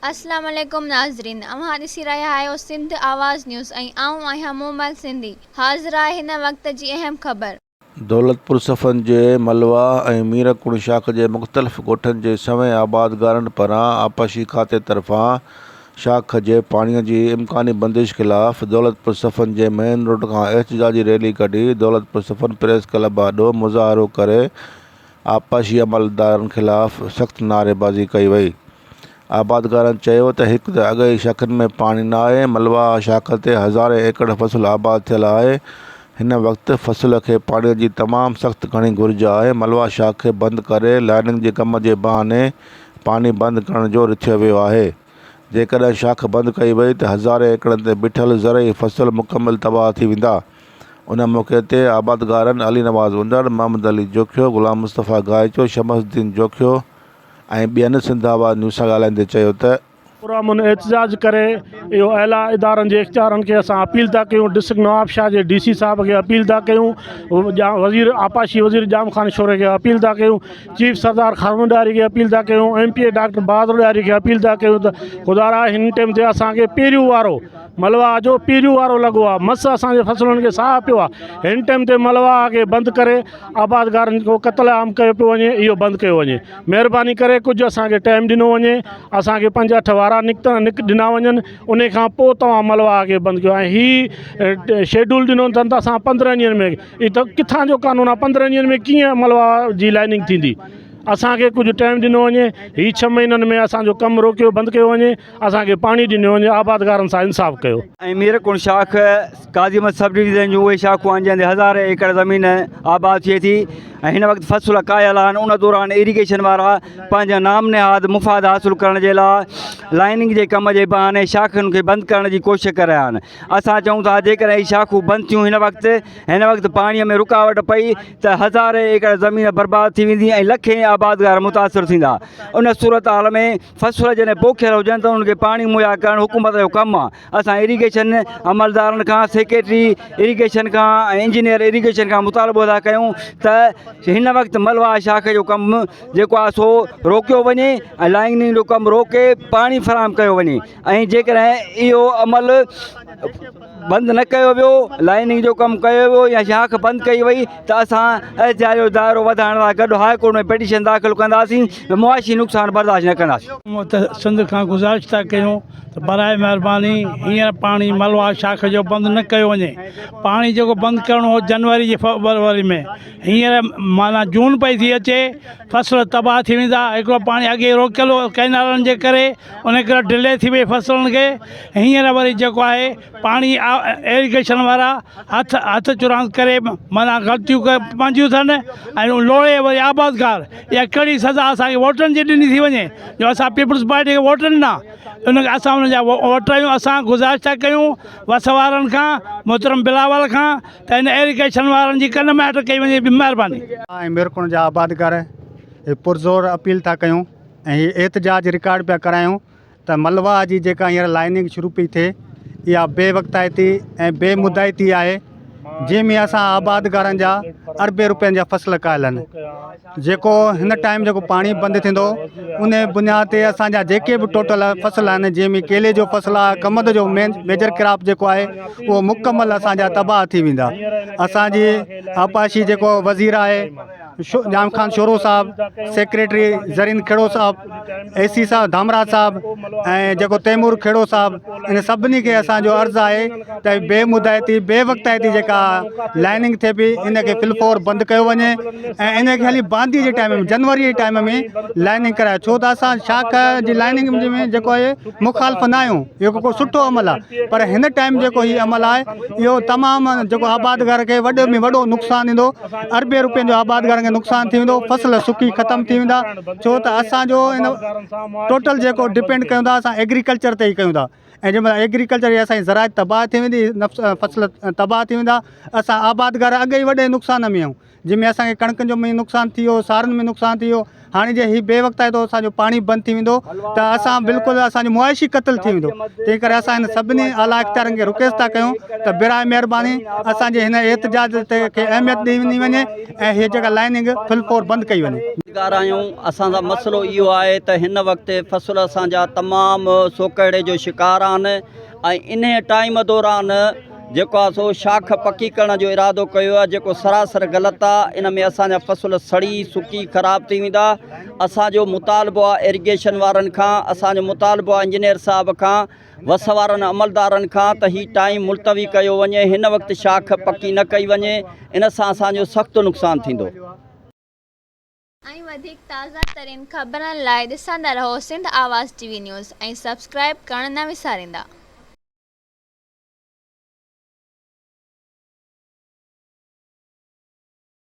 اسلام عليڪم ناظرين اوهان ڏسي رهيا آهيو سنڌ آواز نيوز ۽ آئون آهيان مومل سنڌي حاضر آهي هن وقت جي اهم خبر. دولتپور صفن جي ملواهه ۽ ميرڪوڻ شاخ جي مختلف ڳوٺن جي سوين آبادگارن پاران آبپاشي کاتي طرفان شاخ جي پاڻي جي امڪاني بندش خلاف دولتپور صفن جي مين روڊ کان احتجاجي ريلي ڪڍي دولتپور صفن پريس ڪلب آڏو مظاهرو ڪري آبپاشي عملدارن خلاف سخت نعريبازي ڪئي وئي. آبادگارن چيو ته هڪ ته اڳ ئي شاخن ۾ پاڻي ناهي، ملواهه شاخ تي هزارين ايڪڙ فصل آباد ٿيل آهي، هن وقت فصل کي پاڻي جي تمام سخت گهڻي گهرج آهي، ملواهه شاخ کي بند ڪري لائننگ جي ڪم جي بهاني پاڻي بند ڪرڻ جو رٿيو ويو آهي، جيڪڏهن شاخ بند ڪئي وئي ته هزارين ايڪڙن تي بيٺل زرعي فصل مڪمل تباهه ٿي ويندا. ان موقعي تي آبادگارن علي نواز انڙ، محمد علي جوکيو، غلام مصطفيٰ گائيچو، شمس الدين جوکيو ۽ ٻين سنڌ آواز نيوز سان ڳالهائيندي چيو ته. پرامن احتجاج ڪري اهو اعليٰ ادارن جي اختيارن کي اسان اپيل ٿا ڪيون ڊسٽرڪٽ نوابشاهه جي ڊي سي صاحب کي اپيل ٿا ڪيون وزير آبپاشي وزير ڄام خان شوري کي اپيل ٿا ڪيون چيف سردار خانو ڏاهري کي اپيل ٿا ڪيون M P A doctor Bahadur Dahri کي اپيل ٿا ڪيون ته خدارا هن ٽيم تي اسان کي پهريون وارو ملواهه جو پيريون وارو لڳو آ، مس اسان جي فصلن کي ساهه پيو آ، هن ٽيم تي ملواهه کي بند ڪري آبادگارن جو قتل عام ڪيو پيو وڃي، اهو بند ڪيو وڃي، مهرباني ڪري ڪجهه اسان کي ٽيم ڏنو وڃي، اسان کي پنج اٺ وارا نڪتا ڏنا وڃن، انهي کان پوء توهان ملواهه کي بند ڪيو ۽ هي شيڊول ڏنو اٿن ته اسان پندرهن ڏينهن ۾ هي ته ڪٿان جو قانون آ پندرهن ڏينهن ۾ ڪيئن ملواهه جي لائننگ ٿيندي، اسان کي ڪجهه ٽيم ڏنو وڃي، هي ڇهه مهينن ۾ اسان جو ڪم روڪيو بند ڪيو وڃي. اسان کي پاڻي ڏنو وڃي آبادگارن سان انصاف ڪيو. ۽ ميرڪوڻ شاخ قاضي احمد سب ڊويزن جون اهي شاخون آهن جنهن تي هزارين ايڪڙ زمين آباد ٿئي ٿي ۽ هن وقت فصل ڪاهيل آهن ان دوران ايريگيشن وارا پنهنجا نام نهاد مفاد حاصل ڪرڻ جي لاء لائننگ جي ڪم جي بهاني شاخن کي بند ڪرڻ جي ڪوشش ڪري رهيا آهن اسان چئون ٿا جيڪڏهن هي شاخون بند ٿيون هن وقت هن وقت پاڻي ۾ رڪاوٽ پئي ته هزارين ايڪڙ زمين برباد ٿي ويندي ۽ لکين آبادگار متاثر ٿيندا ان صورتحال ۾ فصل جڏهن پوکيل هجن ته انهن کي پاڻي مهيا ڪرڻ حڪومت جو ڪم آهي اسان ايريگيشن عملدارن کان سيڪريٽري ايريگيشن کان ۽ انجنيئر ايريگيشن کان مطالبو ٿا ڪيون ته هن وقت ملوا شاخ جو ڪم جيڪو آهي سو روڪيو وڃي ۽ لائننگ جو ڪم روڪي پاڻي فراهم ڪيو وڃي ۽ جيڪڏهن اهو عمل بند نه ڪيو ويو لائننگ جو ڪم ڪيو ويو يا شاخ بند ڪئي وئي ته اسان احتجاج جو دائرو وڌائڻ لاء گڏ هاء ڪورٽ ۾ پٽيشن داخل ڪنداسين معاشي نقصان برداشت نه ڪنداسين. حڪومت سنڌ کان گذارش ٿا ڪيون ته براء مهرباني هينئر پاڻي ملوا شاخ جو بند نه ڪيو وڃي پاڻي جيڪو بند ڪرڻو هو جنوري جي فبروري ۾ هينئر معنيٰ جون پئي ٿي اچي فصل تباهه ٿي ويندا هڪڙو پاڻي اڳي روڪيل هو ڪئنالن جي ڪري ان ڪري ڊلي ٿي وئي فصلن کي هينئر وري جيڪو آهي پاڻي ايريگيشن وارا هٿ هٿ چراند ڪري معنيٰ غلطيون پنهنجيون اٿن ۽ لوڙي وري آبادگار اها ڪهڙي سزا اسانکي ووٽن جي ڏني ٿي وڃي جو اسان پيپلز پارٽي کي ووٽ ڏنا ان کي اسان ان جا ووٽ آهيون اسان گذارش ٿا ڪيون وس وارن کان محترم بلاول کان ته هن ايريگيشن وارن جي ڪن ۾ هٽ ڪئي وڃي مهرباني. ۽ ميرڪڻ جا آبادگار هي پرزور اپيل ٿا ڪيون ۽ هي احتجاج رڪارڊ پيا ڪرايون ته ملواهه جي جيڪا هينئر لائننگ شروع پئي ٿئي اها بي وقتائتي ۽ بي مدائتي آهي جنهن ۾ اسان آبادگارن جا اربين روپين جا فصل ڪاهيل آهن جيڪو هن ٽائيم جيڪو پاڻي بند ٿيندو ان بنياد تي اسان جا جيڪي به ٽوٽل فصل آهن جنهن ۾ ڪيلي جو فصل آهي ڪمند جو مين ميجر ڪراپ جيڪو آهي اهو مڪمل اسان جا تباهه ٿي ويندا اسان جي آبپاشي جيڪو وزير آهي ڄام خان شورو صاحب، سيڪريٽري زرين کهڙو صاحب، اي سي صاحب ڌامراهه صاحب ۽ جيڪو تيمور کهڙو صاحب ان سڀني کي اسان جو عرض آهي ته بي مدائتي بي وقتائتي جيڪا لائننگ ٿئي پئي ان کي فل فور بند ڪيو وڃي ۽ ان کي هلي باندي جي ٽائيم ۾ جنوري جي ٽائيم ۾ لائننگ ڪرايو ڇو ته اسان شاخ جي لائننگ ۾ جيڪو آهي مخالف نه آهيون اهو ڪو سٺو عمل آهي پر هن ٽائيم جيڪو هي عمل آهي اهو تمام جيڪو آبادگار کي وڏي ۾ وڏو نقصان ڏيندو اربين روپين جو آبادگارن کي نقصان ٿي ويندو فصل سڪي ختم ٿي ويندا ڇو ته اسان جو ان ٽوٽل جيڪو ڊپينڊ ڪيون ٿا اسان ايگريڪلچر تي ئي ڪيون ٿا ۽ جنهن مهل ايگريڪلچر جي اسان جي زراعت تباهه ٿي ويندي فصل تباهه ٿي ويندا اسان آبادگار اڳ ئي وڏي نقصان ۾ آهيون. جنهن ۾ اسان کي ڪڻڪن جو به نقصان ٿي ويو، سارن ۾ نقصان ٿي ويو. هاڻي جي هي بي وقتائتو اسان جو پاڻي بند ٿي ويندو ته اسان بلڪل اسان جو معاشي قتل ٿي ويندو. تنهن ڪري اسان هن سڀني اعليٰ اختيارين کي رڪويسٽ ٿا ڪيون ته براء مهرباني اسان جي هن احتجاج تي کي اهميت ڏني وڃي ۽ هي جيڪا لائننگ فل فور بند ڪئي وڃي. آبادگار آهيون اسان سان مسئلو اهو آهي ته هن وقت فصل اسان جا تمام سوڪهڙي جو شڪار آهن ۽ انهي ٽائيم دوران جيڪو آهي سو شاخ پڪي ڪرڻ جو ارادو ڪيو آهي جيڪو سراسر غلط آهي ان ۾ اسان جا فصل سڙي سڪي خراب ٿي ويندا اسان جو مطالبو آهي ايريگيشن وارن کان اسان جو مطالبو آهي انجنيئر صاحب کان وس وارن عملدارن کان ته هي ٽائيم ملتوي ڪيو وڃي هن وقت شاخ پڪي نه ڪئي وڃي ان سان اسان جو سخت نقصان ٿيندو. ۽ وڌيڪ تازه ترين خبرن لاء ڏسندا رهو Sindh Awaz T V news ۽ subscribe ڪرڻ نه وساريندا.